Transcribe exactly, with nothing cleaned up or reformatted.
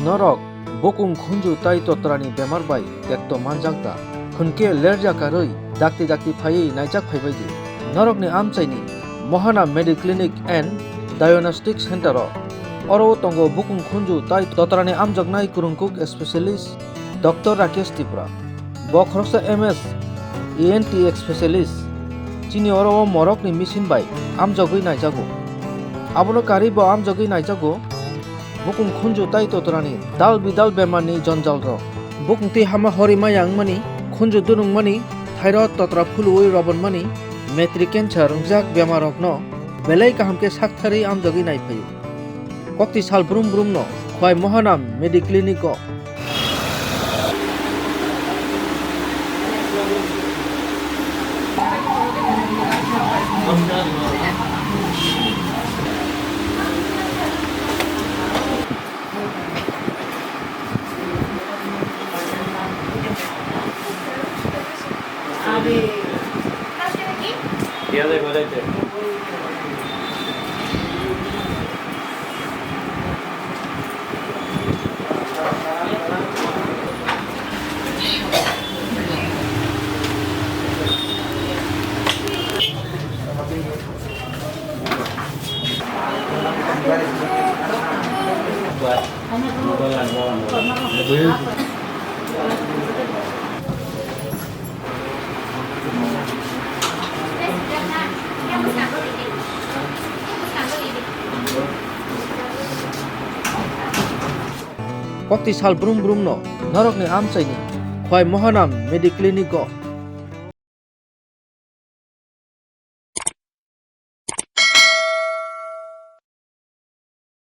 Norok bukung khunju tai totrani bemar bai tekto manjak da? Hwnkhe lerja karwi dakti dakti phaiwi naijak phaibai di. Norokni amchaini Mohana Mediclinic and Diagnostic Center o. Oro o tongo bukung khunju tai totrani amjaknai kwrwngkuk specialist Doctor Rakesh Tripura. Bo khoroksa M S E N T specialist. Chini oro o morokni machine bai amjogwi naijago. Abono karwi bo amjogwi naijago. Bukung khunju tai totrani dal bidal bemarni jonjal rok. Bukung twi hama hori maya wngmani, khunju dunungmani, thairok totra phuluwi robonmani, matric cancer wngjak bemarrokno belai kaham khe saktharwi amjogwi naiphaio. Kokti sal brum brumno Khwai Mohanam Mediclinic o. Kokti sal brum brumno norokni amchaini Khwai Mohanam Mediclinic o.